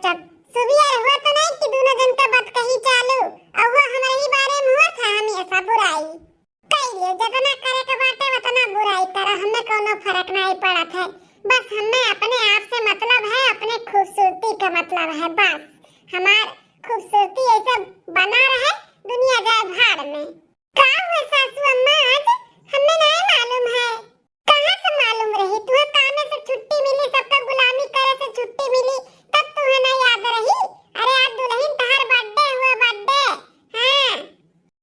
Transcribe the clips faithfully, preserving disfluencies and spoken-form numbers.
जब सुबिया हुआ तो नहीं कि दोनों जन का बात कही चालू, और वो हमारे ही बारे में हुआ था, हम ऐसा बुराई कइले, जितना करे के बाटे उतना बुराई करा, हमें कोनो फर्क नहीं पड़त है। बस हमें अपने आप से मतलब है, अपने खूबसूरती का मतलब है। बस हमार खूबसूरती ऐसे बना रहे, दुनिया जाए भाड़ में। का हुआ सासू अम्मा, आज हमें नहीं मालूम है। कहाँ से मालूम रही? तुहे कामे से छुट्टी मिली, सबका गुलामी करे से छुट्टी मिली, तब तुहे ना याद रही? अरे आज दुल्हन तहार birthday हुआ, birthday। हाँ,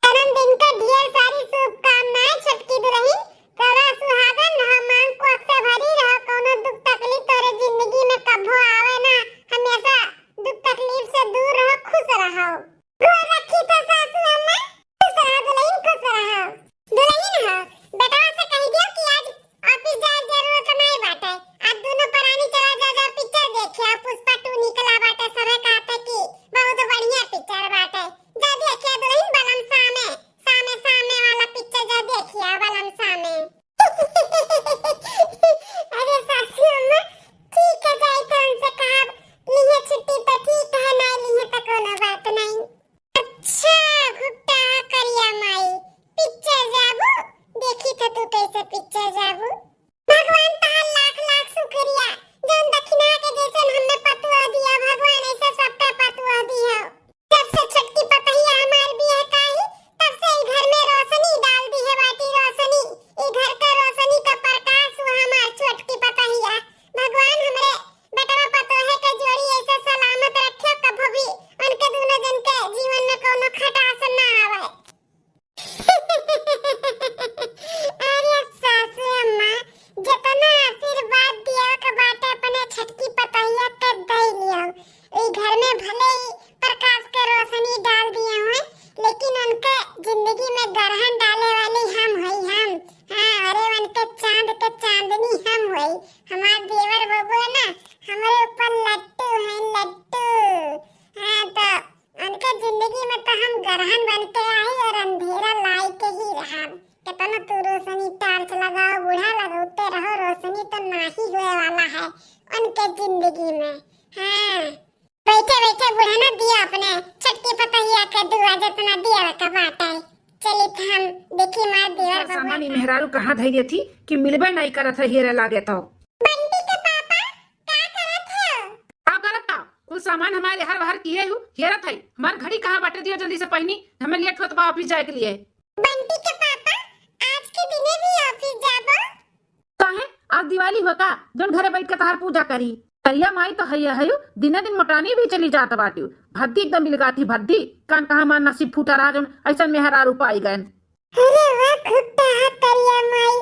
जन्मदिन के ढेर सारी शुभकामनाएं छोटकी दुल्हन। तोरा सुहागन रहो, मांग कोख से भरी रहो, कौनो दुख तकलीफ तोरे जिंदगी में कभो आवे ना, हमेशा दुख तकलीफ से दूर रहो, खुश रहो। गोर रखी तो सासू अम्मा, खुश रहो दुल्हन, खुश रहो। दुल्हन हो, बेटवा से कह दियो कि आज office जाए जरूरत नहीं बाटे। आज दोनों परानी चला जा, जा picture देखे, पुष्पा two निकला बाटे, सभे कहते कि बहुत बढ़िया picture बाटे। जा देखिया दुल्हन बलम सामे, सामे, सामे वाला picture जा देखिया बलम सामे। अरे सासू अम्मा, ठीक है, जाई तो उनसे कहब, लिहे छुट्टी तो ठीक है, नहीं लिहे तो कोनो बात नहीं। अच्छा, घुट्टा करिया माई, picture जाबू, देखी तो तू कैसे picture जाबू। भगवान तहार लाख लाख शुक्रिया, जौन दक्षिणा के जैसन हमें पतुआ दिया, भगवान ऐसे सबका पतुआ दिया। जब से छोटकी पतहिया हमार बियाह काई, तब से ई घर में रोशनी डाल दी है बाटी रोशनी। ई घर का रोशनी का प्रकाश हुआ हमार छोटकी पतहिया। भगवान हमरे बेटवा पतोहे के जोड़ी ऐसे सलामत रखे, कभो भी उनके दोनों जन के जीवन में कोनो खटास ना आवे। अरे सासू अम्मा, जितना आशीर्वाद दिया के बाटे अपने छोटकी पतहिया के दे लियो। ई घर में भले ही प्रकाश के रोशनी डाल दिए हुए, लेकिन उनके जिंदगी में गरहन डाले वाली हम हई हम। हाँ, अरे उनके चांद के चांदनी हम हई। हमार देवर बबुआ ना, हमरे ऊपर लट्टू हैं, लट्टू। हाँ, तो उनके जिंदगी में तो हम गरहन बन के आई और अंधेरा लाई के ही रहब। कितना तू रोशनी torch लगाओ, बूढ़ा लगौते रहो, रोशनी तो नाही हुए वाला है उनके जिंदगी में। हाँ, बैठे बैठे बूढ़ा ना दिया अपने छोटकी पतहिया के दुआ जितना दिया का बाटे। चली तो हम देखी मार देवर सामान बबुआ ई का। मेहरारू कहाँ धैले थी कि मिलबे नहीं करत है, हेरे लागे तो। बंटी के पापा, का करत हो? का करत का? कुल सामान हमारे हर बाहर किए हु, हेरत है। हमार घड़ी कहाँ बाटे, दियो जल्दी से पहिनी, हमें late होत बा office जाए के लिए। बंटी के पापा, आज के दिने भी office जाबो? काहे? आज दिवाली हो का, जौन घरे बैठ के तहार पूजा करी? करिया माई तो हइया हयू, दिने दिन मोटानी भी चली जात बाटियो। भद्दी एकदम बिलगाती भद्दी, कान कहाँ मार नसीब फूटा रहा, जौन ऐसन मेहरारू पाई गए। अरे वाह, खुट्टा हा करिया माई,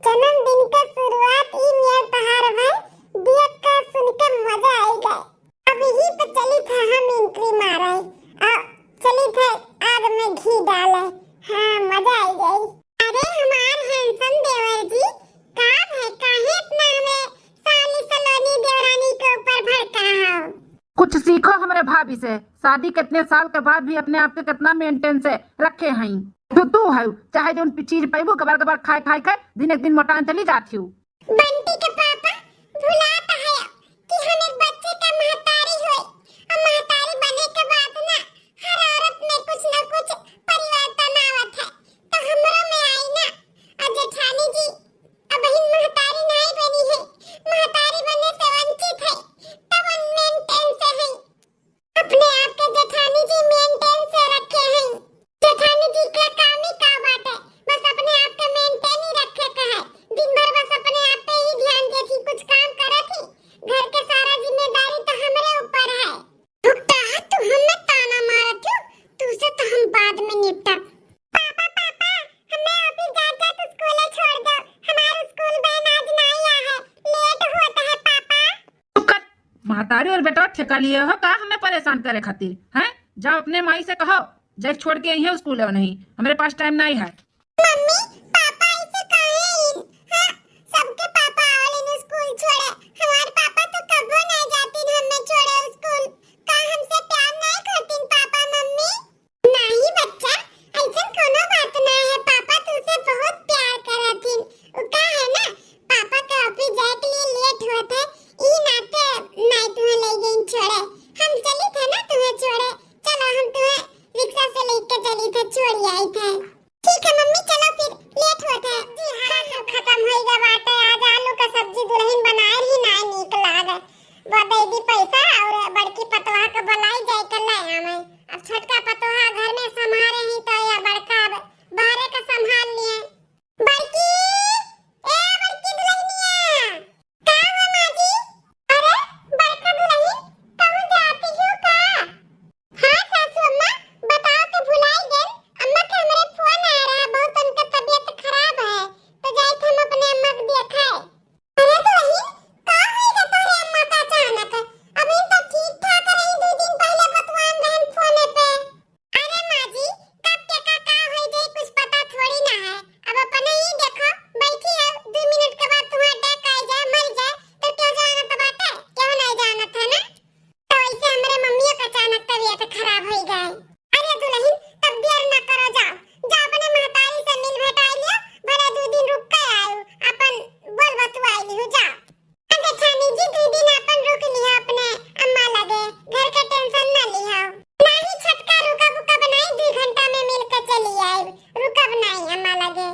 जन्मदिन का शुरुआत ई नियर तहार भई, दिया का सुन के मजा आई गए। अब यही पे चली थे हम entry मारे, आ चली थे आग में घी डाले। हाँ, मजा आई गई। अरे हमार handsome देवर जी, का भई, काहे इतना हमें साली सलोनी देवरानी के ऊपर भड़का हो? कुछ सीखो हमरे भाभी से, शादी कितने साल के बाद भी अपने आप के कितना maintain से रखे हई। तो तू है, चाहे जौन चीज पैबू, गबर गबर खाए खाए के दिन एक दिन मोटान चली जाती हूँ। बंटी के पापा, भुलात है कि हम एक बच्चे का महतारी होई, और महतारी बने के बाद ना हर औरत में कुछ न कुछ परिवर्तन आवत है, तो हमरो में आई ना। और जेठानी जी, अबहिन महतारी नाई बनी है, महतारी बने से वंचित है, तब maintain से है। अपने आप के जेठानी जी maintain से रखे हैं। जेठानी जी के काम ही का बाटे, बस अपने आप के maintain ही रखे के है। दिन भर बस अपने आप पे ही ध्यान देती, कुछ काम करत ही, घर के सारा जिम्मेदारी तो हमरे ऊपर है। भुगता, तू हमें ताना मारत हो, तुझसे तो हम बाद में निपटब। पापा, पापा, हमें office जात जात स्कूले छोड़ दो, हमार स्कूल van आज नाई आ है, late होत है पापा। चुप कर। महतारी और बेटा ठेका लिए हो का हमें परेशान करे खातिर, हैं? जाओ अपने माई से कहो, जाए छोड़ के आई है स्कूल, नहीं, हमरे पास time नहीं है। मम्मी, पापा ऐसे काहे इन? हाँ, सबके पापा आवलिन स्कूल छोड़े, हमार पापा तो कबो नहीं जातिन हमें छोड़े स्कूल। का हमसे प्यार नहीं करतिन पापा मम्मी? नहीं बच्चा, ऐसन कोनो बात ना है, पापा तुझसे बहुत प्यार करथिन। उ का है ना, पापा के office जाए के लिए late होत है, ई नाते नहीं तुम्हें ले गईन छोड़े। तबियत खराब होइ गए। अरे दुलहिन, तब देर ना करो, जाओ, जाओ अपने महतारी से मिल भेटाई लियो, भले दू दिन रुक के आयो, अपन बोल बतुआई लियो, जाओ। अच्छा जेठानी जी, दू दिन अपन रुक लिहो अपने अम्मा लगे, घर के tension ना लिहो। नाही छोटका, रुकब उकब नाही, दू घंटा में मिल के चली आइब, रुकब नाही अम्मा लगे।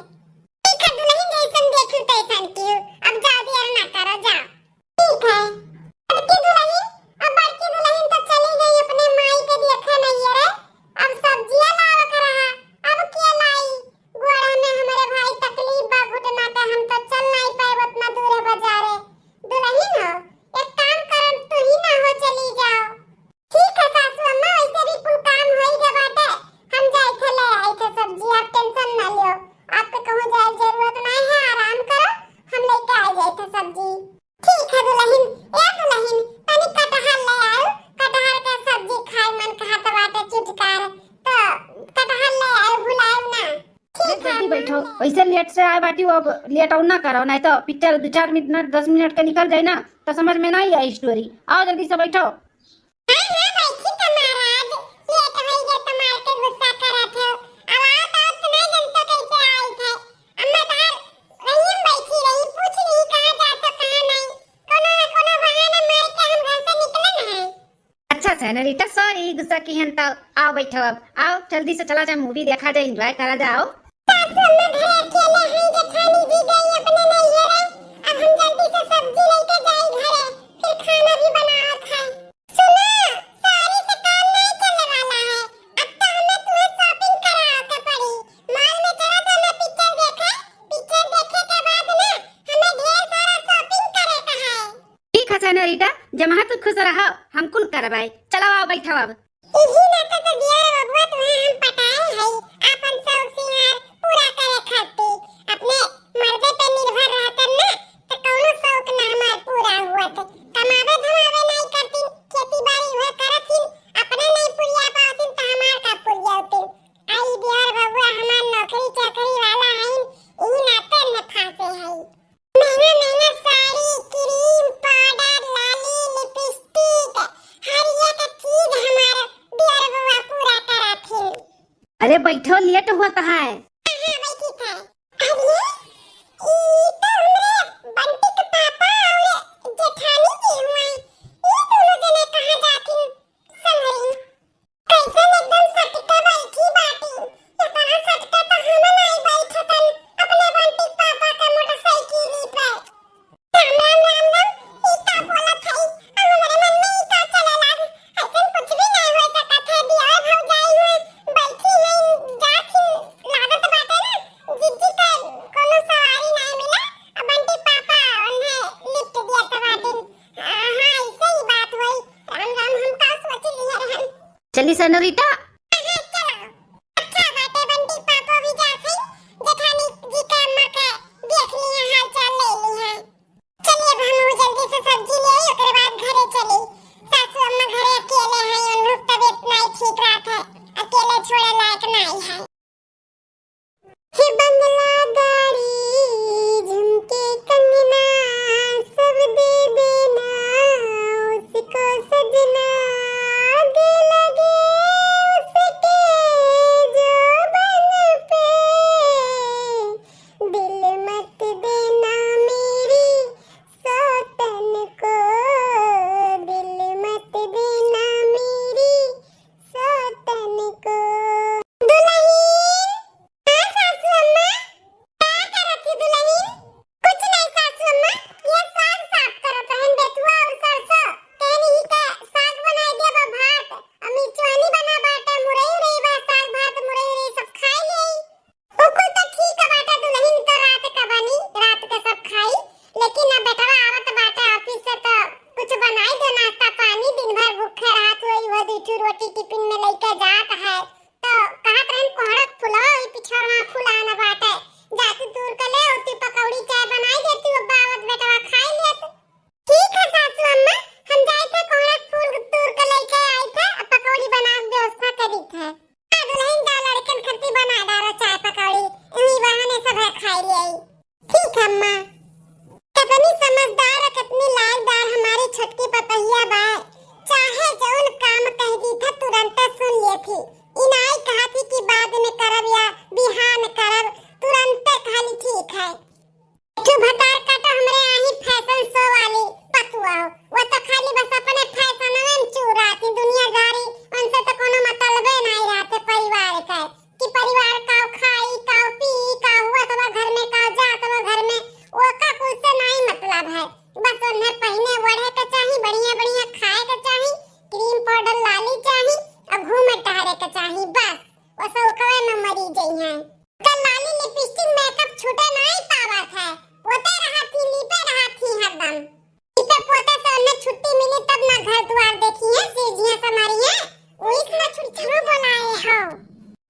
ठीक है दुलहिन, जैसन देखियो तैसन कियो, अब जाओ देर ना करो, जाओ। ठीक है। छोटकी दुलहिन और बड़की दुलहिन तो चली गई अपने माई के देखे नैहरे, अब सब्जिया लावे के रहा, अब के लाई? गोड़ा में हमरे भाई तकलीफ बा घुटना के, हम तो चल नाई पाएब उतना दूरे बाजारे। दुलहिन हो, एक काम करब, तू ही ना हो चली जाओ। ठीक है सासू अम्मा, वैसे भी कुल काम होई गए बाटे, हम जाए थे ले आई थे सब्जी, आप tension ना लियो, आपके कहूँ जाए जरूरत नहीं है, आराम करो, हम लेके आ जाए थे सब्जी। ठीक है दुलहिन, ए दुलहिन, तनी कटहल ले आयो, कटहल के सब्जी खाए मन कहत बाटे चुटकार, तो कटहल ले आयो, भुलायो ना। ठीक है जल्दी बैठो, वैसे लेट से आए बाटी, अब लेट और ना करो, नहीं तो पिक्चर दो चार मिनट, दस मिनट के निकल जाए ना, तो समझ में नहीं आई story। आओ जल्दी से बैठो। हाँ, हाँ, बैठी तो महाराज, लेट होई गए तो मार के गुस्सा करत हो। अब आओ तो, अब तो नहीं जनतो कैसे आई थे। अम्मा बाहर रहियम बैठी रही, पूछ रही कहाँ जात हो, कहाँ नहीं। कोनो ना कोनो बहाना मार के हम घर से निकलन है। अच्छा सेनोरिटा, sorry, गुस्सा किहन तो। आओ बैठो, अब आओ, जल्दी से चला जाए, movie देखा जाए, enjoy करा जाओ। सासू अम्मा घरे अकेले हैं, जेठानी जी गई अपने नैहरे। अब हम जल्दी से सब्जी लेके जाई घरे, फिर खाना भी बनावत है। सुना, sorry से काम नहीं चले वाला है। अब तो हमें तुम्हें shopping करावे के पड़ी। Mall में चला तो हमें पिक्चर देखे। पिक्चर देखे के बाद ना हमें ढेर सारा shopping करे के है। ठीक है सेनोरिटा, जमहा तू खुश रहो, हम कुल करबै। चलो आओ बैठो अब। इही नाते तो दियर बबुआ तुहे हम पटाए हई, आपन शौक सिंगार पूरा करे खातिर। अपने मर्दे पे निर्भर रहतन ना, त कौनो शौक ना हमार पूरा हुअत। कमावे धमावे नाई करतिन, खेती बाड़ी उहे करथिन, अपने नाई पुरिया पावतिन, त हमार का पुरियौतिन? आई दियर बबुआ हमार नौकरी चाकरी वाला हईन, इही नाते न फांसे हई। महंगा महंगा साड़ी, cream, powder, लाली, lipstick, हर एक चीज हमार दियर बबुआ पूरा कराथिन। अरे बैठो, लेट होत है। हाँ, हाँ, बैठी था। अरे, ई तो हमरे बंटी के पापा और जेठानी जी हुए। ई दोनों जने कहाँ जाथिन संगरी? कैसन एकदम सटके बैठी बाटी। इतना सटके तो हम नाई बैठतन अपने बंटी पापा के मोटरसाइकिल पे। राम, राम, राम, राम। ई का बोलत हई? आ हमरे मन में ई का चले लाग? ऐसन कुछ भी नाई हो सकत है। दिया भौजाई में बैठी है, जात ही लागत बाटे ना। जिज्जी के कोनो सवारी नाई मिला। आ बंटी पापा उन्हें lift दिया तो बाटे। हाँ, हाँ, ऐसे ही बात हुई। राम, राम, हम का सोच लिया रहन। चली सेनोरिटा। हाँ, चलो। अच्छा बाटे बंटी पापो भी जात है, जेठानी जी के अम्मा के देख लिया, हाल चाल ले लिया। चलिए अब हम जल्दी से सब्जी ले आई, ओकरे बाद घरे चली। सासू अम्मा घरे अकेले हैं, उन लोग तबीयत नहीं ठीक रहत है, अकेले छोड़े लायक नहीं है। हे बंगला गाड़ी झुमके कंगना सब दे देना उसको सजना, आगे लगे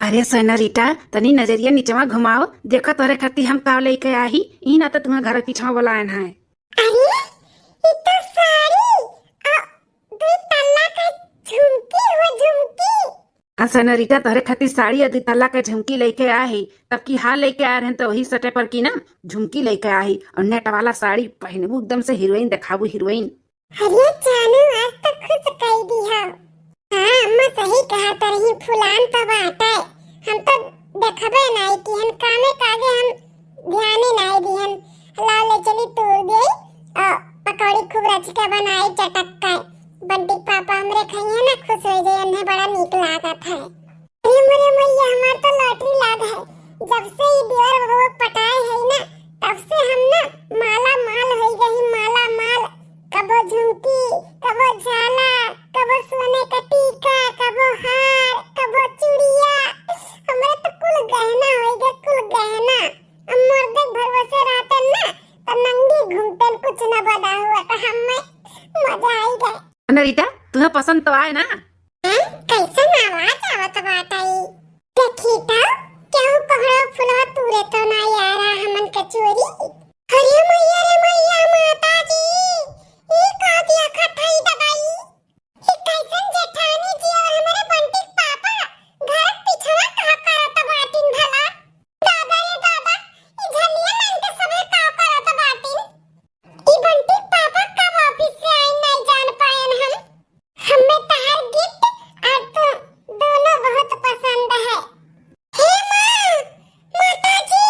अरे सेनोरिटा, तनी नजरिया निचवा घुमाओ, देखो तोहरे खातिर हम का लइके आही। ई ना तो तुम्हारे घर पीछवा बोलायन है। अरे, ई तो साड़ी और दुई तल्ला का झुमकी हो, झुमकी। आ सेनोरिटा, तोहरे खातिर साड़ी और दुई तल्ला का झुमकी लइके आही। तब की हार लइके आ रहन तो वही सटे पर की ना झुमकी लइके आही और नेट वाला साड़ी पहनबू, एकदम से हीरोइन देखाबू, हीरोइन। अरे जानू, आज तो खुश कई दिहा। हाँ अम्मा, सही कहा तरही, फुलान तो बाटे। हम तो देखबे नाई किहन, कामे कागे हम ध्याने नाई दिहन। लाओ ले चली तूर दे, आ पकौड़ी खूब रचिका बनाई चटक के। बंटी के पापा हमरे खइहे ना, खुश हो जाए, उन्हें बड़ा नीक लागत है। अरे मोरे मैया, हमार तो लॉटरी लाग है। जब से ई देवर बबुआ पटाए है ना, तब से हम ना माला माल हो गई, माला माल। कबो झुमकी, कबो झाला, कबो सोने का टीका, कबो हार, कबो चूड़िया। हमरे तो कुल गहना हो गए, कुल गहना। अब मर्दे के भरोसे रहते ना, तो नंगी घूमते, कुछ न बदा हुआ, तो हमें मजा आई गए। अरे रीटा, तुम्हें पसंद तो आए ना? हैं? कैसन आवाज आवत बाटइ? देखी त, केहू कोहड़ा फुलवा तूरे तो ना यारा हमन के चोरी? अरे मैया रे मैया, माता जी, ई का देखत हई दवाई? ई कैसन जेठानी जी और हमरे बंटी के पापा घर के पिछवा का करत बाटिन भला? दादा रे दादा, ई झलिया मन के सभे का करत बाटिन? ई बंटी के पापा कब ऑफिस से आइन, नहीं जान पाएन हम। हमें तहार गिफ्ट और तू दोनों बहुत पसंद है। हे माँ, माता जी,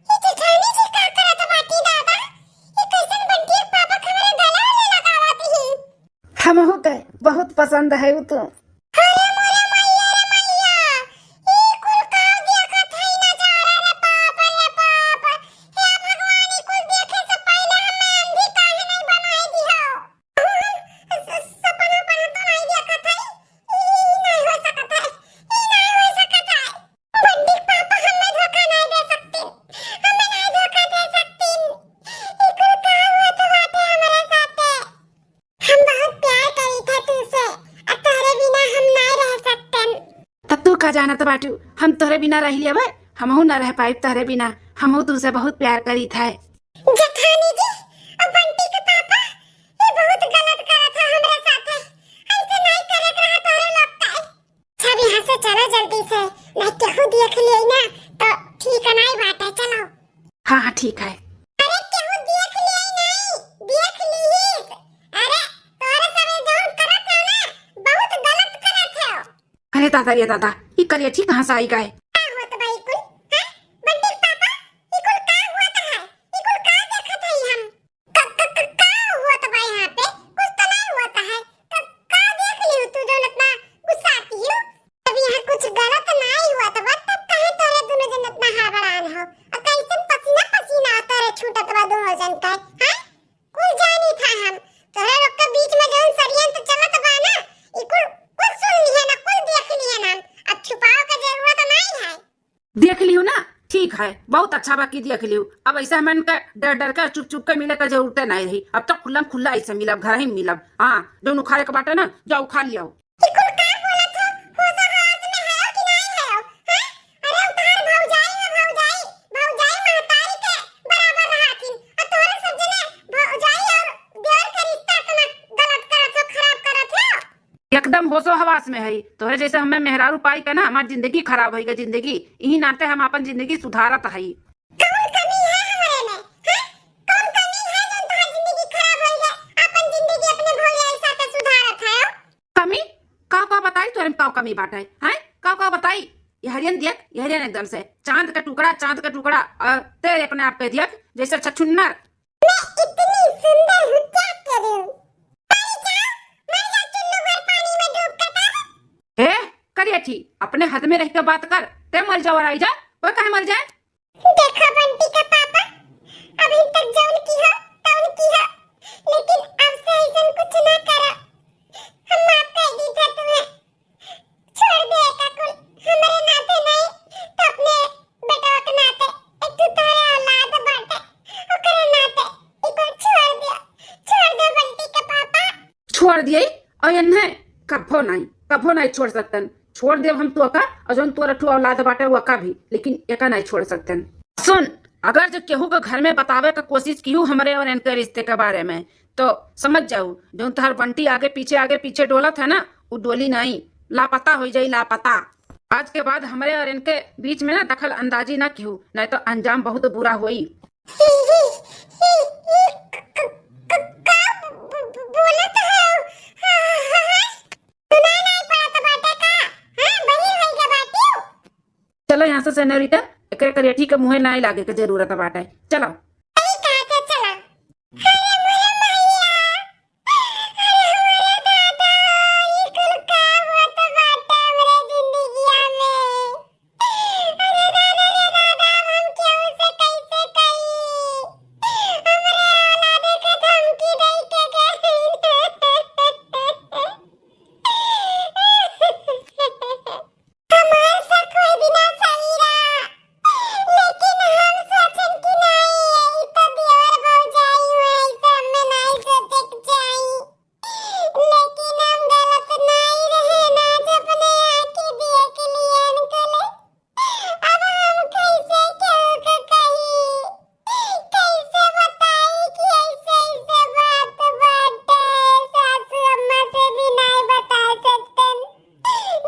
ये जेठानी जी का करत बाटी दादा? ये कैसन बंटी के पापा के हमरे गला में लगावत ही? हमहू के बहुत पसंद है उ तू। अरे मोरे मैया रे मैया, ई कुल का देखत हई नजारा रे बाप रे बाप। हे भगवान, ई कुल देखे से पहले हमें अंधी काहे नहीं बनाई दिहो? स-, सपना पना तो नहीं देखत है। ई नहीं हो सकत है। ई नहीं हो सकत है। बंटी पापा हमें धोखा नहीं दे सकते। हमें नहीं धोखा दे सकते। ई कुल का हुआ तो बाटे हमारे साथे। हम बहुत प्यार करी था तुझसे। अब तोहरे बिना हम नहीं रह सकते। तब तू का जानत बाटू, हम तोहरे बिना रह लेबे? हमहू ना रह पाइब तोहरे बिना। हमहू तुझसे बहुत प्यार करी था। जेठानी जी, अब बंटी के पापा, ये बहुत गलत करत है हमरा साथे। ऐसे नहीं करे के रहा तोहरे लोग के। सब यहाँ से चलो जल्दी से, नहीं केहू देख लिए ना तो ठीक नहीं बात है। चलो। हाँ, हाँ, ठीक है। अरे केहू देख लिए नहीं, देख लीस। अरे तोहरे सब ये जौन करत हो ना, बहुत गलत करत हो। अरे दादा रे दादा, ई करियठी कहाँ से आई गए? का होत बा ई कुल? हैं? बंटी के पापा, ई कुल का होत है? ई कुल का देखत हई हम? क-, क-, क-, का होत बा यहाँ पे? कुछ तो नहीं होत है। क-, का देख लियो तू जौन इतना गुस्साती हो? जब यहाँ कुछ गलत नहीं होत बा, तब काहे तोरे दोनों जन इतना हड़बड़ान हो? और कैसन पसीना पसीना तोरे छूटत बा दोनों जन का, हैं? कुल जानी था हम। तोरे लोग के बीच में जौन षड्यंत्र चलत बा ना, ई कुल, कुल सुन लिहन, कुल देख लिहन हम। अब छुपावे के जरूरत नहीं है। देख लिहू ना, ठीक है, बहुत अच्छा बा कि देख लिहू। अब ऐसे हमन के डर डर के, चुप चुप के मिले के जरूरते नहीं रही। अब तो खुल्लम खुल्ला ऐसे मिलब, घर ही मिलब। हाँ, जौन उखाड़े के बाटे ना, जाओ उखाड़ लियाओ। ई कुल का बोलत हो? होश हवास में हयो कि नहीं हयो? हैं? अरे उ तहार भौजाई है, भौजाई। भौजाई महतारी के बराबर रहथिन। और तोहरे सब जने भौजाई और देवर के रिश्ता इतना गलत करत हो, खराब करत हो। एकदम होशो हवास में है। तोहरे जैसे हमें मेहरारू पाई के ना, हमार जिंदगी खराब होई गई, जिंदगी। इही नाते हम अपन जिंदगी सुधारत हई। कौन कमी है हमरे में? हैं? कौन कमी है जौन तोहार जिंदगी खराब होई गए? अपन जिंदगी अपने भौजाई साथे सुधारत है। कमी? का का बताई तोरे में का कमी बाटे? हैं? का का बताई? ये हरियन देख, ये हरियन एकदम से चांद का टुकड़ा, चांद का टुकड़ा। और ते अपने आप के देख जैसे छछुन्नर। मैं इतनी सुंदर हूँ, क्या करूँ? मर जा, मर जा चुल्लू भर पानी में डूब के तब। ए, करियठी, अपने हद में रह के बात कर। ते मर जा और आई जा, कोई काहे मर जाए? देखा बंटी का पापा, अभी तक जौन किहा, तौन किहा, लेकिन अब से ऐसन कुछ ना करा। हम माफ कर दी था तुम्हें। छोड़ दे एका कुल, हमरे नाते नहीं, तो अपने बेटवा के नाते। एक तू तोरे औलाद बाटे, ओकरे नाते। ई कुल छोड़ दिया, छोड़ दे बंटी के पापा। छोड़ दिए, और इन्हें कभो नहीं, कभो नहीं छोड़ सकतन। छोड़ देब हम तोका, और जौन तोर ठू औलाद बाटे ओका भी, लेकिन एका नहीं छोड़ सकतन। सुन, अगर जो केहू के घर में बतावे का कोशिश किहू हमरे और इनके रिश्ते के बारे में, तो समझ जाऊ, जौन तोहर बंटी आगे पीछे, आगे पीछे डोलत है ना, उ डोली नहीं, लापता हो जाई, लापता। आज के बाद हमरे और इनके बीच में ना दखल अंदाजी ना किहू, नहीं तो अंजाम बहुत बुरा होई। का बोलत हौ? हाँ, हाँ, हाँ। सुनाई नहीं पड़त बाटे का? हाँ, बहिर होई गे बाटिउ। चलो यहाँ से सेनोरिटा, एकरे करियठी के मुँहे नाई लागे के जरूरत बाटे। चलो। सही कहा थे, चलो। अरे मोरे मैया, अरे मोरे दादा, ई कुल का होत बाटे हमरे जिंदगिया में? अरे दादा रे दादा, अब हम केहू से कैसे कही? हमरे औलादे के धमकी दे के गए। हमार शक होई बिना सही रहा, लेकिन हम सोचन कि नाई, ई तो देवर भौजाई हुए, ऐसे हमें नाई सोचे के चाही। लेकिन हम गलत नाई रहे ना, आज अपने आँखी देख लियन कले। अब हम कैसे केहू के कही? कैसे बताई कि ऐसे, ऐसे बात बाटे? सासू अम्मा से भी नाई बता सकतन,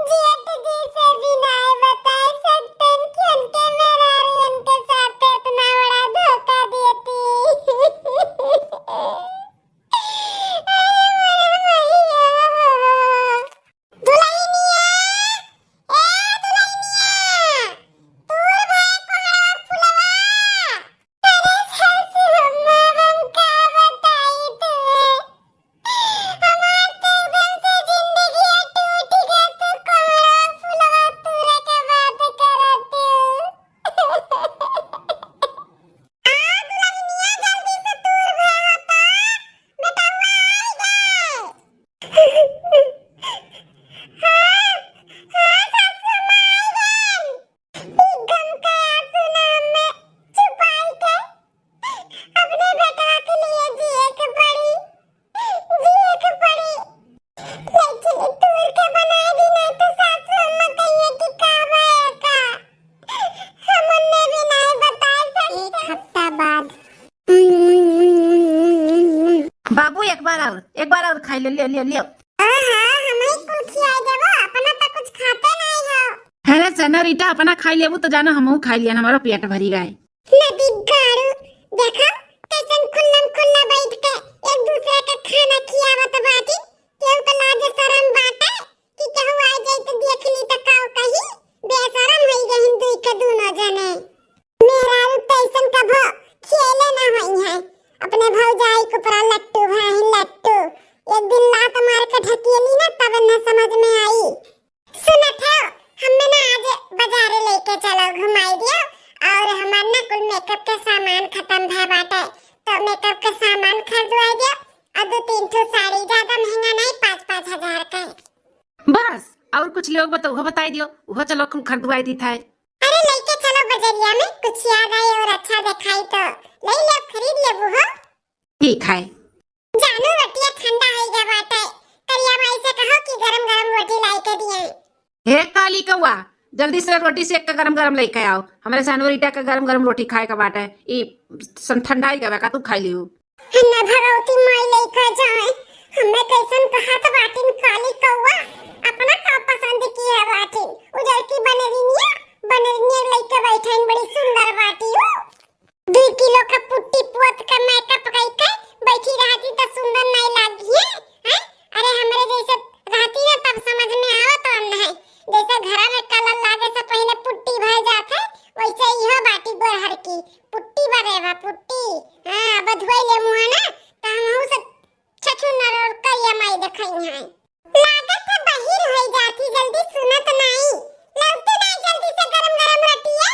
जेठ जी से भी नाई बता सकतन कि उनके मेहरारू उनके साथ इतना बड़ा धोखा देती। अरे मोरे मैया। दुलहिनिया, ए दुलहिनिया, तूर भाई कोहड़ा फुलवा। अरे सासू अम्मा, हम का बताई तुहे? हमार तो एकदम से जिंदगी टूट गया, तू कोहड़ा फुलवा तूरे के बात करत हो। आ दुलहिनिया, जल्दी से तूर भाई होता, बेटवा आई गए। हाँ, हाँ, सासू माई गन। ई गम के आंसू ना हमें छुपाई के अपने बेटवा के लिए जिए के पड़ी, जिए के पड़ी। लेकिन ई तूर के बनाए दी, नहीं तो सासू अम्मा कहिए कि का भए का। हम उन्हें भी नहीं बता सकते। एक हफ्ता बाद। बाबू, एक बार और, एक बार और खाई ले, ले, ले, ले। हाँ, हाँ, हम ही कुल खियाई देबो, अपना तो कुछ खाते नहीं हो। अरे सेनोरिटा, अपना खाई लेबू तो जानो हमहू खाई लियन, हमारो पेट भरी गए। नदी गाड़ू, देखो कैसन खुल्लम खुल्ला बैठ के एक दूसरे के खाना खियावत बाटी। केहू के लाज शरम बाटे कि केहू आ जाई तो देख ली तो काऊ कही? बेशरम होई गहिन दुई के दूनो जने। मेहरारू तो ऐसन कभो खेले ना होई है। अपने भौजाई के ऊपर लट्टू भाई लट्टू। एक दिन लात मार के ढकेली ना, तब न समझ में आई। सुनत हो, हमें ना आज बाजारे लेके चलो, घुमाई दियो और हमार ना कुल मेकअप के सामान खत्म भा बाटे, तो मेकअप के सामान खरीदवाई दियो और दो तीन ठो साड़ी, ज्यादा महंगा नहीं, पाँच पाँच हजार का। बस, और कुछ लोग बताओ, उहो बताई दियो, उहो चलो कुल खरीदवाई दी था। अरे लेके चलो बजरिया में, कुछ याद आए और अच्छा दिखाई तो ले ले, खरीद लेबू हो। ठीक है। जानू, रोटिया ठंडा होई गया बाटे, करिया माई से कहो कि गरम गरम रोटी लाई के दिए। हे काली कौआ, जल्दी से रोटी सेक के गरम गरम लेके आओ, हमरे सेनोरिटा के गरम गरम रोटी खाए के बाटे। ई सन ठंडा ही गवा का, तू खाई लियो। हन्ना भगवती माई लेके जाए, हमें कैसन कहत बाटिन काली कौआ, अपना का पसंद की है बाटिन, उजर की बनरिनिया, बनरिनिया लेके बैठे बड़ी सुंदर बाटी हूँ। दुई किलो का पुट्टी पोत के मेकअप कई के बैठी रहती तो सुंदर नहीं लागी है, हैं? अरे हमरे जैसे रहती ना तब समझ में आवत रहा है, जैसे घरा में कलर लागे से पहले पुट्टी भर जात है, वैसे इहो बाटी गोरहर की पुट्टी बरे बा पुट्टी। हाँ, अब धोई ले मुँह ना, तो हम से छछुनर और करिया माई देखाई है। लागत है बहिर होई जाती, जल्दी सुनत नहीं, लौटते नहीं जल्दी से गरम गरम रोटिया।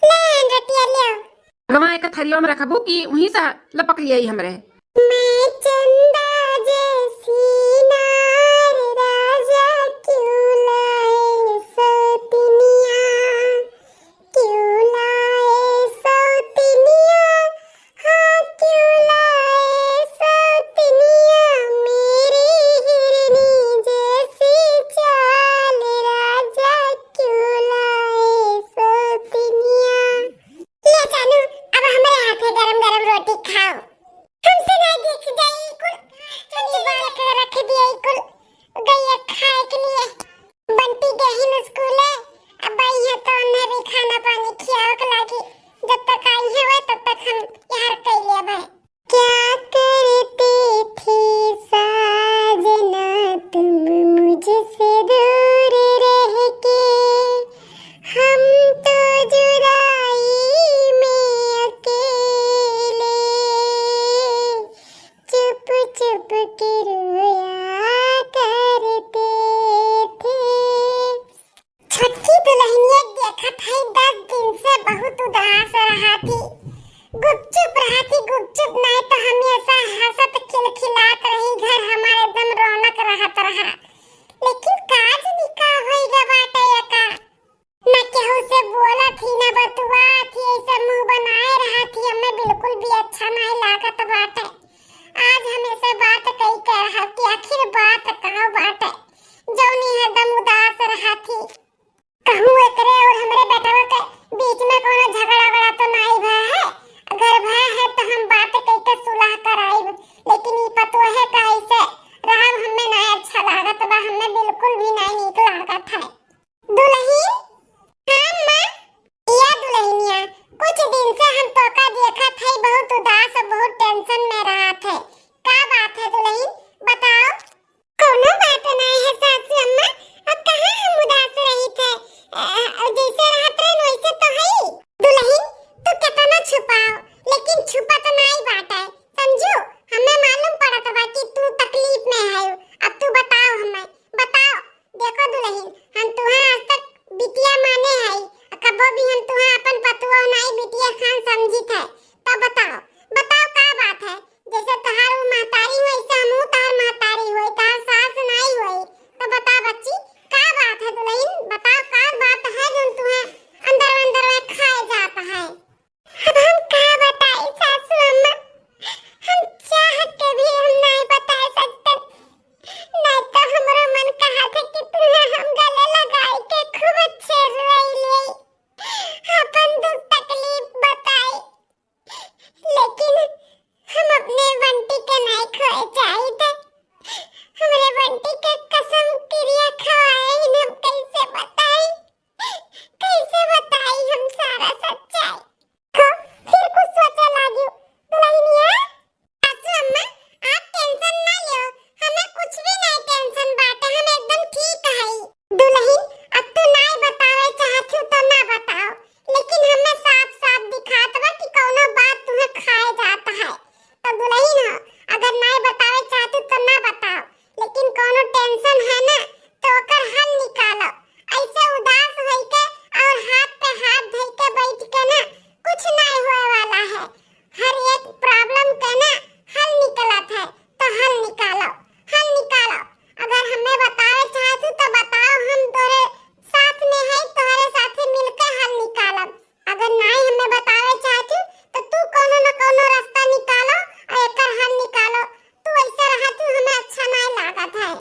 ले आन रोटिया, ले। अगवा एक थरिया में रखबू कि वहीं से लपक लियाई हमरे? मैं चंदा जैसी नार राजा क्यों लाए सौतनिया, क्यों लाए सौतनिया, हाँ क्यों लाए सौतनिया, मेरी हिरनी जैसी चाल के लिए बंटी गहिन स्कूले, अब आई है तो उन्हें भी खाना पानी खियावे के लागी। जब तक आई है वह, तब तक हम यार कइले बा। क्या करते थे साजना तुम मुझसे दूर रह के, हम तो जुदाई में अकेले चुप चुप के रोया करते थे। छोटकी दुल्हनिया देखत है, दस दिन से बहुत उदास रहा थी, गुपचुप रहा थी, गुपचुप नहीं तो हमेशा हंसत खिलखिलात रही, घर हमारे एकदम रौनक रहत रहा। लेकिन काज निका होई गा बाटे एका, ना केहू से बोलत ही, ना बतुआत ही, ऐसे मुंह बनाए रहत ही, हमें बिल्कुल भी अच्छा नहीं लागत बाटे। आज हम ऐसे बात कई के रहत ही, आखिर बात का बाटे, जौनी हरदम उदास रहत ही। कहूँ एकरे और हमरे बेटवा के बीच में कोनो झगड़ा वगड़ा तो नाई भा है? अगर भा है तो हम बात कई के सुलह कराइब, लेकिन ई पतोहे का ऐसे रहब हमें नाई अच्छा लागत बा, हमें बिल्कुल भी नाई नीक लागत है। दुलहिन, हाँ माँ। या दुलहिनिया, कुछ दिन से हम तोका देखत है, बहुत उदास और बहुत tension में रहत है। का बात है दुलहिन, बताओ। कोनो बात नहीं है सासू अम्मा, अब कहाँ हम उदास रही थे, अ, जैसे रहत रहे वैसे तो है। दुलहिन, तू कितना छुपाओ, लेकिन छुपत नहीं बाटे, समझू? हमें मालूम पड़त बा कि तू तकलीफ में है। अब तू बताओ हमें, बताओ। देखो दुलहिन, हम तुहा आज तक बिटिया माने हई, कबो भी हम तुहा अपन पतुआ नाई बिटिया खान समझित है। तब बताओ, बताओ का बात है? जैसे तहार उ महतारी होई, वैसे हमहू तहार महतारी होई, तहार सास नाई होई। तो बता बच्ची, का बात है दुलहिन? बताओ का बात है जो तुहे अंदर अंदर में खाए जात है? अब हम का बताई सासू अम्मा, हम चाह के भी हम नहीं बताए सकते, नहीं तो हमरो मन कहा था कि तुम्हें हम गले लगाए के खूब अच्छे रोई ले, अपन दुख तकलीफ बताई, लेकिन हम अपने बंटी के नहीं खोए चाहिए थे। हमरे बंटी के कसम किरिया खवाए, हम कैसे बताई, कैसे बताई हम सारा सच्चाई? हाँ, फिर कुछ सोचे लागी। दुलहिनिया, सासू अम्मा, आप tension ना लियो, हमें कुछ भी नहीं tension बाटे, हम एकदम ठीक हई। दुलहिन, अब तू नाई बतावे चाहत हूँ तो ना बताओ, लेकिन हमें साफ साफ दिखात बा कि कौनो बात तुम्हें खाए जात है। तो दुलहिन हो, अगर नाई बतावे चाहत हूँ तो ना बताओ, लेकिन कौनो tension है ना, तो ओकर हल निकालो। ऐसे उदास होई के और हाथ पे हाथ धई के बैठ के ना कुछ नहीं होए वाला है। हर एक problem के ना हल निकलत है, तो हल निकालो, हल निकालो। अगर हमें बतावे चाहत हूँ तो बताओ, हम तोरे साथ में है, तोरे साथे मिलके हल निकालब। अगर नाई हमें बतावे चाहत हूँ तो तू कोनो न कोनो रास्ता निकालो और एकर हल निकालो। तू ऐसे रहत हूँ हमें अच्छा नाई लागत है।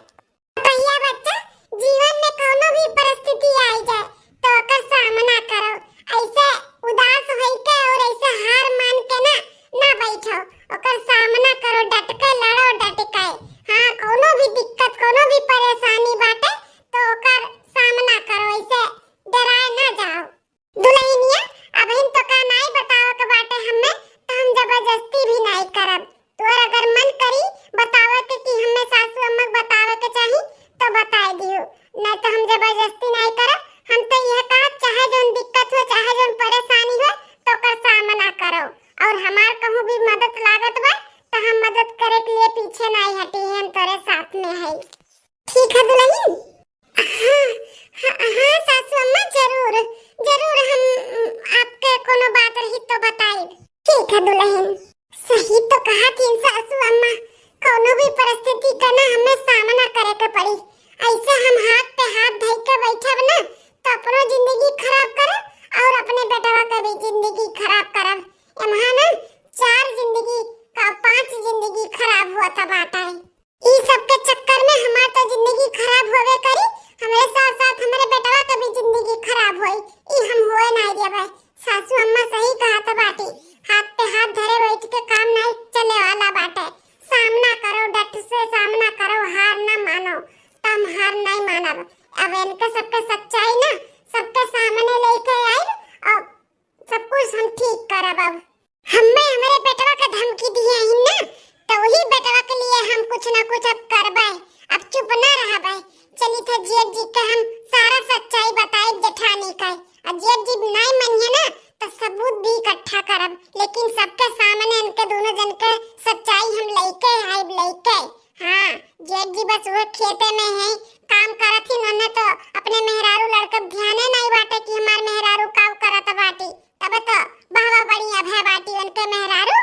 भैया बच्चा, जीवन में कौनो भी परिस्थिति आई जाए तो ओकर सामना करो। ऐसे उदास होई के और ऐसे हार मान के ना, ना बैठो, ओकर सामना करो, डट के लड़ो, डट के। हाँ, कौनो भी दिक्कत, कौनो भी परेशानी बाटे तो ओकर सामना करो, ऐसे डराए ना जाओ। दुलहिनिया, अबहिन तो का नाई बतावे के बाटे हमें, तो हम जबरदस्ती भी नाई करब। तोर अगर मन करी बतावे के कि हमें सासू अम्मा के बतावे के चाही, तो बताए दियो, नाई तो हम जबरदस्ती नाई करब। हम तो यह कहा, चाहे जौन दिक्कत हो, चाहे जौन परेशानी हो, तो ओकर सामना करो। और हमार कहूँ भी मदद लागत बा, तो हम मदद करे के लिए पीछे नाई हटी, हम तोरे साथ में है। ठीक है दुलहिन। हाँ, हाँ, हाँ सासू अम्मा, जरूर, जरूर हम, उम, आपके कोनो बात रही तो बताइब। ठीक है दुलहिन। सही तो कहा थी सासू अम्मा, कोनो भी परिस्थिति का ना हमें सामना करे के पड़ी। ऐसे हम हाथ पे हाथ धई के बैठब ना, तो अपनो जिंदगी खराब करब और अपने बेटवा के भी जिंदगी खराब करब। एम्हा ना चार जिंदगी का, पांच जिंदगी खराब हुआ था बाटा है। ई सबके चक्कर में हमार तो जिंदगी खराब होवे करी, हमरे साथ साथ हमरे बेटवा के भी जिंदगी खराब होई। ई हम होए नाई देबे। सासू अम्मा सही कहत बाटी, हाथ पे हाथ धरे बैठ के काम नाई चले वाला बाटे। सामना करो, डट से सामना करो, हार ना मानो। तो हम हार नाई मानो। अब इनके सबके सच्चाई ना सबके सामने लेके आई और सब कुछ हम ठीक करब। अब हम्मे हमरे बेटवा के धमकी दिए ही ना, तो वही बेटवा के लिए हम कुछ ना कुछ अब करबे। अब चुप ना रहबे। चली थे जेठ जी के हम सारा सच्चाई बताई जेठानी का। और जेठ जी नहीं मनिए ना, तो सबूत भी इकट्ठा करब, लेकिन सबके सामने इनके दोनों जन के सच्चाई हम लेके आइब, लेके। हाँ, जेठ जी बस वो खेते में है, काम करत ही, उन्हें तो अपने मेहरारू लड़के ध्याने नहीं बाटे कि हमार मेहरारू का करत बाटी। तब तो बहवा बढ़िया भय बाटी उनके मेहरारू।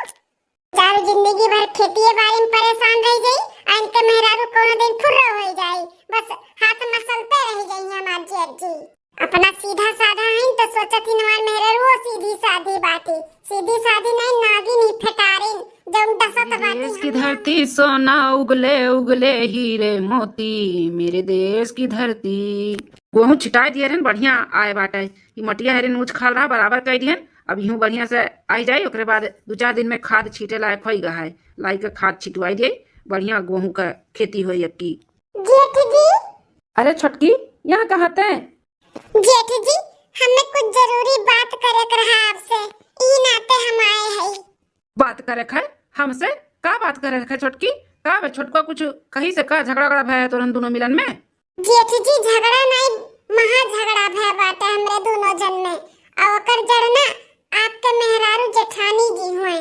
चार जिंदगी भर खेतिए बाड़ी में परेशान रह जाई, आ इनके मेहरारू कोनो दिन फुर्र हो जाई, बस हाथ मसलते रह जाई हमार जेठ जी। अपना सीधा साधा हईन तो सोचत ही हमार मेहरारू सीधी साधी बाटी, सीधी साधी नहीं नागिन ही फेटारिन, जौन डसत बाटी देश की हमार। धरती सोना उगले उगले हीरे मोती, मेरे देश की धरती। गोहूँ छिटाई दिए रहन, बढ़िया आए बाटे। ई मटिया हेरे नूच खाल रहा, बराबर कर दिहन। अब यूं बढ़िया से आई जाई, ओकरे बाद दू चार दिन में खाद छीटे लायक होई गहा है। लाई के खाद छिटवाई दे, बढ़िया गोहूँ का खेती होई अब की। जेठ जी। अरे छोटकी, यहाँ कहाँ ते? जेठ जी, हमें कुछ जरूरी बात करे के रहा आपसे, ई नाते हम आए हई। बात करे के है हमसे? का बात करे के है छोटकी? का बे छोटका, कुछ कही से का झगड़ा वगड़ा भय है तोरन दोनों मिलन में? जेठ जी, झगड़ा नहीं, महा झगड़ा भय बाटे हमरे दोनों जन में। और ओकर जड़ ना आपके मेहरारू जेठानी जी हुए।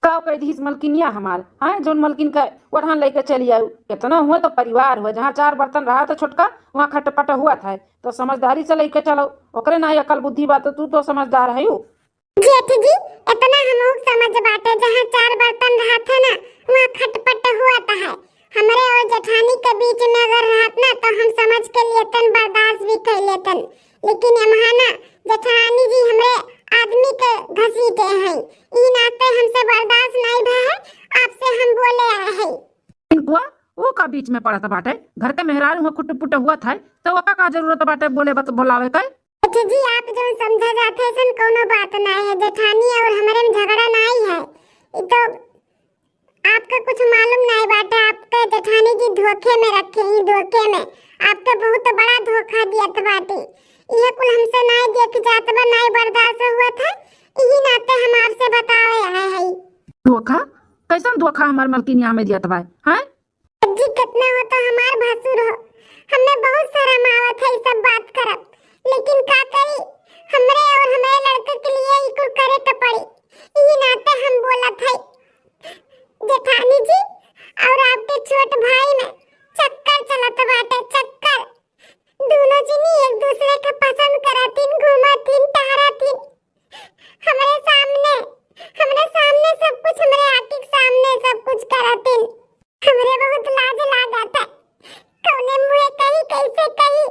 का कह दिहिस मलकिनिया हमार, हाँ, जौन मलकिन का ओढ़न लेके चली आऊ? कितना हुए तो परिवार हुए, जहाँ चार बर्तन रहा तो छोटका, वहाँ खटपट हुआ था। तो समझदारी से लेके चलो, ओकरे ना अकल बुद्धि बात, तू तो समझदार है। जेठ जी, इतना हमहू समझ बाटे, जहाँ चार बर्तन रहत है ना, वहाँ खटपट हुआ है। हमरे और जेठानी के बीच में अगर रहत ना, तो हम समझ के लेतन, बर्दाश्त भी कर लेतन, लेकिन एमहा ना जेठानी जी हमरे आदमी के घसीटे हैं, ई नाते हमसे बर्दाश्त नहीं भय है, आपसे हम बोले आए हैं। इनको वो का बीच में पड़त बाटे, घर के मेहरारू में खुट पुट हुआ था, तो ओका का जरूरत बाटे बोले बत-, बोलावे के? अच्छा जी, आप जौन समझा जात है, ऐसन कौनो बात नाई है। जेठानी और हमरे में झगड़ा नाई है। ई तो आपके कुछ मालूम नाई बाटे, आपके जेठानी जी धोखे में रखे ही, धोखे में। आपके बहुत बड़ा धोखा दियत बाटे। इहे कुल हमसे नाई देख जात बा, नाई बर्दाश्त हुआ था, इही नाते हम आपसे बतावे आए हई। धोखा? कैसन धोखा हमार मलकिनिया में दियत बा, हैं? जी, कितना हो तो हमार भसुर हो, हमें बहुत शर्म आवत है ई सब बात करब, लेकिन का करी, हमरे और हमरे लड़के के लिए ई कुल करे के पड़ी, ई नाते हम बोलत है। जेठानी जी और आपके छोट भाई में चक्कर चलत बाटे, चक्कर। दोनों जनी एक दूसरे के पसंद करतिन, घूमतिन, टहरतिन। हमरे सामने, हमरे सामने सब कुछ, हमरे आँखी के सामने सब कुछ करतिन। हमरे बहुत लाज लागत है। कौने मुँहे कही, कैसे कही?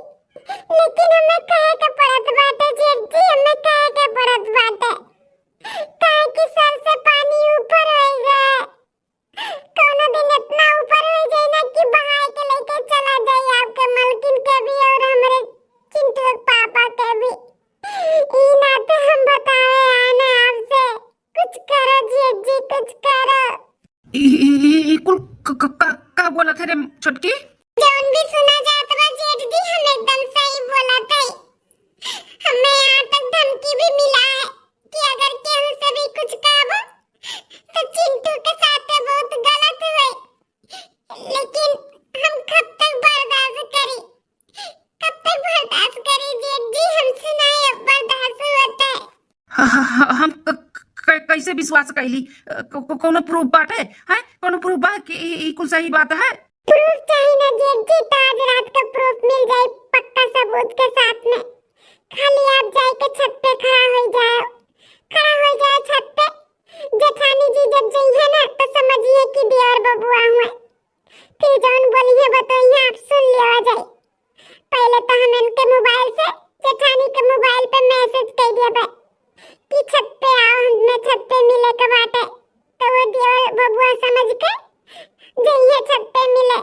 लेकिन हमें कहे के पड़त बाटे, जेठ जी, हमें कहे के पड़त बाटे। काहे कि सर से पानी ऊपर होई गए। कौनो दिन इतना ऊपर हो जाए ना कि बहाए के लेके चला जाए आपके मलकिन के भी और हमरे चिंटू के पापा के भी। ई नाते हम बतावे आए ना आपसे। कुछ करो जेठ जी, कुछ करो। ई, ई, ई, ई कुल क-, क-, का, का बोलत है रे छोटकी? जौन भी सुना जात बा जेठ जी, हम एकदम सही बोलत है। हमें यहाँ तक धमकी भी मिला है कि अगर केहू से भी कुछ कहबो, तो चिंटू के साथ बहुत गलत हुए, लेकिन हम कब तक बर्दाश्त करी, कब तक बर्दाश्त करी जेठ जी, हमसे नहीं अब बर्दाश्त होता है। ह-, ह-, ह-, हम क-, क-, कैसे विश्वास कैली? अ, को-, को-, कोनो प्रूफ बाटे? हैं, कोनो प्रूफ बा कि ई, ई कुल सही बात है? प्रूफ चाही ना जेठ जी, तो आज रात का प्रूफ मिल जाई पक्का सबूत के साथ में। खाली आप जाए के छत पे खड़ा हो जाओ, खड़ा हो जाओ छत पे। जेठानी जी जब जइहे ना तो समझिए कि देवर बबुआ हुए, फिर जौन बोलिए बतोइए आप सुन लिया जाए। पहले तो हम इनके मोबाइल से जेठानी के मोबाइल पे मैसेज कर देबे कि छत पे आओ, हमें छत पे मिले के बाटे। तो वो देवर बबुआ समझ के जइहे छत पे मिले।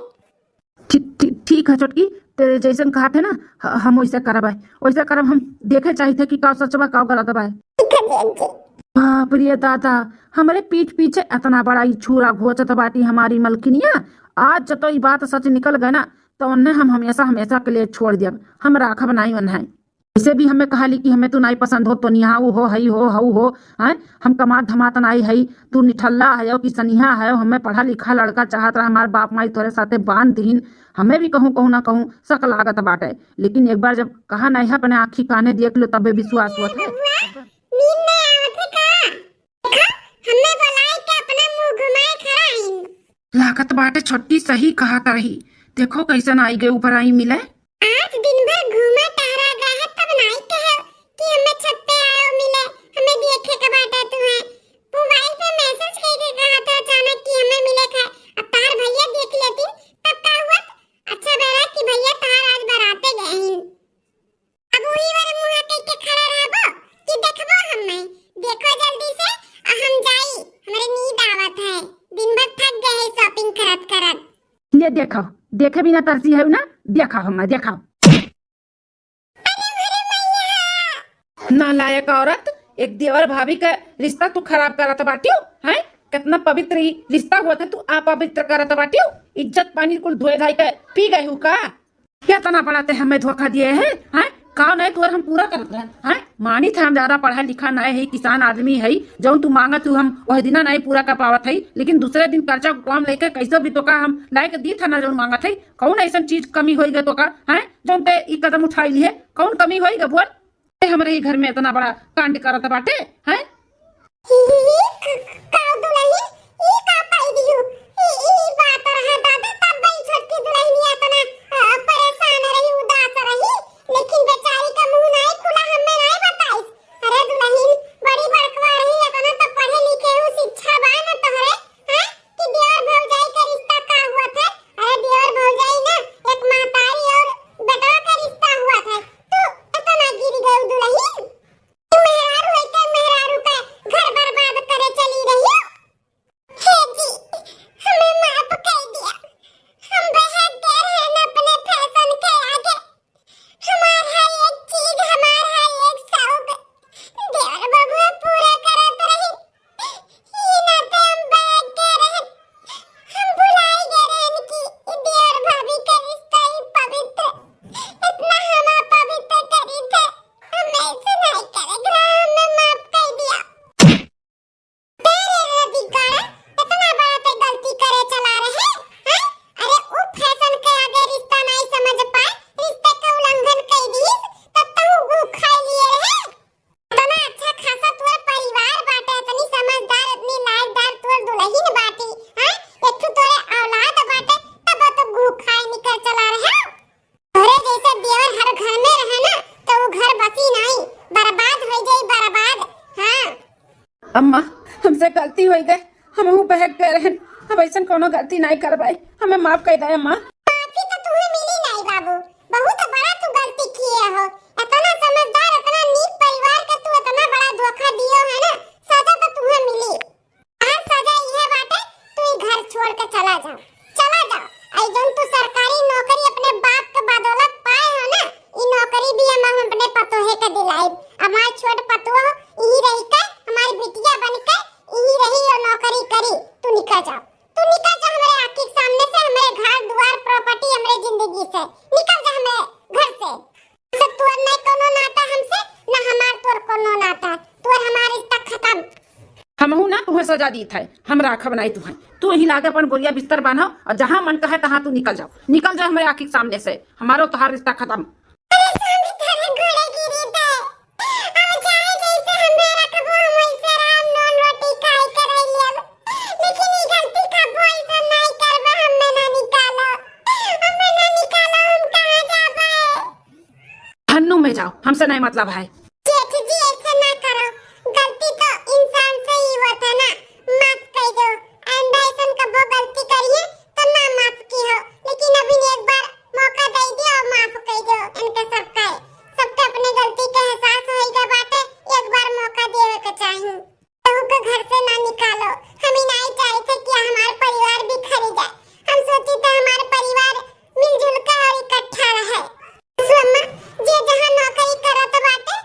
ठीक, ठीक, ठीक है छोटकी, ते जैसन कहत है ना, ह-, हम वैसे करब है, वैसे करब। हम देखे चाहिए थे कि का सच बा, का गलत बा। ठीक है जी, जी। बाप रे दादा, हमरे पीठ पीछे इतना बड़ा ई छुरा घोचत बाटी हमारी मलकिनिया। आज जब तो ई बात सच निकल गए ना, तो उन्हें हम हमेशा, हमेशा के लिए छोड़ दिया, हम राखब नाई उन्हें। इसे भी हमें कहा ली कि हमें तू नाई पसंद हो, तो निहाऊ हो, हई हो, हऊ हो, हैं? हम कमात धमात नाई हई, तू निठल्ला है कि सनिहा है, हमें पढ़ा लिखा लड़का चाहत रहा, हमार बाप माई तोरे साथे बांध दीन, हमें भी कहूँ, कहूँ ना कहूँ शक लागत बाटे। लेकिन एक बार जब कहा नाई है, अपने आँखी काने देख लो, तबे विश्वास होत है। बबुआ, नींद नहीं आवत है का? देखो, हमें बुलाए के अपना मुंह घुमाए खड़ा है। लागत बाटे छोटकी सही कहत रही, देखो कैसन आई गए ऊपर आई मिले। आज दिन भर घूमा टहरा गए है, तब नाई कहे कि हमें छत पे आओ मिले, हमें देखे के बाटे तुम्हें। मोबाइल पे मैसेज कह के कहा था अचानक कि हमें मिले खाए, अब तार भैया देख लेती तब का हुआ? अच्छा बेरा कि भैया तार आज बराते गए हैं। अब वही वाले मुंह कह के खड़ा रहबो कि देखबो हमें? देखो जल्दी से, आ हम जाई, हमरे नींद आवत है, दिन भर थक गए हैं शॉपिंग करत करत। ले देखो, देखे बिना तरसी है ना, देखो हमें, देखो। नालायक औरत, एक देवर भाभी का रिश्ता तू खराब करत बाटियो, हैं? कितना पवित्र ई रिश्ता हुआ था, तू अपवित्र करत बाटियो। इज्जत पानी कुल धोए धाई के पी गए हु का? कितना बड़ा ते हमें धोखा दिए है, हैं? का नहीं तोर हम पूरा करत रहन, हैं? मानी था हम ज्यादा पढ़ा लिखा नहीं है, किसान आदमी है, जौन तू मांगत हु हम वह दिना नहीं पूरा कर पावत है, लेकिन दूसरे दिन कर्जा कम लेके कैसे भी तो का हम लाए के दी था ना जौन मांगत है। कौन ऐसन चीज कमी होई गए तो का, हैं? जौन ते ई कदम उठाई लिए, कौन कमी होई गए बोल? ते हमरे ही घर में इतना बड़ा कांड करत बाटे, हैं? ही, ही, ही, क-, का दुलही, ई का पाई दियो? ई, ई बात रहा दादा, तब ई छोटकी दुलहिनिया इतना, अ, परेशान रही, उदास रही, लेकिन बेचारी का मुंह नाई खुला, हमें नाई बताइस। अरे दुलहिन, बड़ी बड़कवा रही, इतना तो पढ़े लिखे हूँ, शिक्षा बा न तोहरे, हैं? कि देवर भौजाई का रिश्ता का हुआ था? अरे देवर भौजाई ना, एक महतारी और बेटवा का रिश्ता हुआ था। तू इतना गिर गई दुलहिन? तू मेहरारू है के मेहरारू का घर बर्बाद करे चली रही हो? हे जी, हमें माफ कर दिया। हम बहक गए हैं अपने फैशन के आगे। हमार हर एक चीज, हमार हर एक शौक देवर बबुआ पूरा करत रही। ई नाते हम बहक गए रहन। हम भुलाई गए रहन कि ई देवर भाभी का रिश्ता ही पवित्र, इतना हम अपवित्र करी थे। हम ऐसे नहीं करे, हमें माफ कर दिया। तेरे रवि काड़ा, इतना बड़ा ते गलती करे चला रहे, हैं? अरे, उ फैशन के आगे रिश्ता नहीं समझ पाए, रिश्ते के उल्लंघन कर दीस, तब तो उ खाई लिए रहे। इतना अच्छा खासा तोर परिवार बाटे, इतनी समझदार, इतनी लायकदार तोर दुलहिन बाटी, हैं? एक ठो तोरे औलाद बाटे, तब तो घूखाए निकल चला रहे। तोरे जैसे देवर हर घर में रहे ना, तो वो घर बसी नहीं, बर्बाद हो जाई, बर्बाद। हाँ। अम्मा, हमसे गलती हो गए, हमहू बहक गए रहन, अब ऐसन कोनो गलती नहीं करबाई, हमें माफ कर दे अम्मा। माफी तो तुम्हें मिली नहीं बाबू, बहुत बड़ा तू गलती किए हो। इतना समझदार, इतना नीक परिवार का तू इतना बड़ा धोखा दियो है ना, सजा तो तुम्हें मिली। हर सजा इहे बाटे, तू ई घर छोड़ के चला जा, चला जा। आई जौन तू सरकारी नौकरी अपने बाप के बदौलत पाए हो ना, ई नौकरी भी हम, हम अपने पतोहे के दिलाइब। हमार छोट पतोह इही रही के, हमारी बिटिया बन के इही रही और नौकरी करी। तू निकल जा, तू निकल जा हमारे आँखी के सामने से, हमारे घर दुआर प्रॉपर्टी हमारे जिंदगी से, निकल जा हमारे घर से। से तोर नहीं कोनो नाता हमसे, ना हमार तोर कोनो नाता। तोर हमार रिश्ता खत्म। हमहू ना तुम्हें सजा दीत है, हम राखब नहीं तुम्हें। तू यहीं लागे अपन बोरिया बिस्तर बांधो और जहाँ मन कहे तहाँ तू निकल जाओ, निकल जाओ हमारे आँखी के सामने से, हमारो तोहार रिश्ता खत्म। अरे सांझ धरे घोड़े गिरी दे, अब चाहे जैसे हमें रखबो, हम वैसे राम नून रोटी खाए के रह लेब, लेकिन ई गलती कबो ऐसा नहीं करबो, हमें ना निकालो, हमें ना निकालो, हम कहाँ जाबे? हन्नू में जाओ, हमसे नहीं मतलब है। जेठ जी, ऐसे ना करो, गलती तो इंसान से ही होता ना, माफ कर दो। आइंदा ऐसन कबो गलती करिए तो ना माफ की हो, लेकिन अभी एक बार मौका दे दियो और माफ कर दो इनके सबका। सबके अपने गलती के एहसास होइगा बाटे, एक बार मौका देवे के चाही। केहू के घर से ना निकालो, हम ही नहीं चाहे थे कि हमार परिवार बिखर जाए। हम सोची थे हमार परिवार मिलजुल के और इकट्ठा रहे। सुअम्मा, जे जहाँ नौकरी करत बाटे,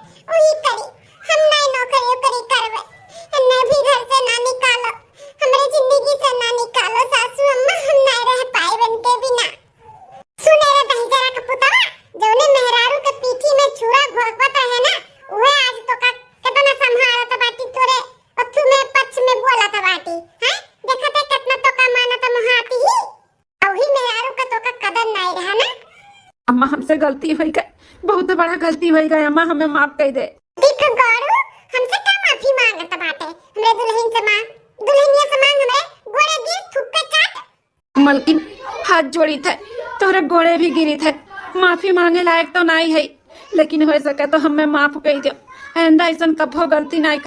अम्मा, हमसे गलती होइ गए, बहुत बड़ा गलती होइ गए अम्मा, हमें माफ कइ दे। देख गौरू, हमसे का माफी मांगत बाटे? हमरे दुल्हन से मांग, दुल्हनिया से मांग, हमरे गोड़े गिर थुक्का चाट। मलकिन, हाथ जोड़ी थे, तोहरे गोड़े भी गिरी थे, माफी मांगे लायक तो नाई है, लेकिन होइ सके तो हमें माफ कइ दो। आइंदा ऐसन कभो गलती नाई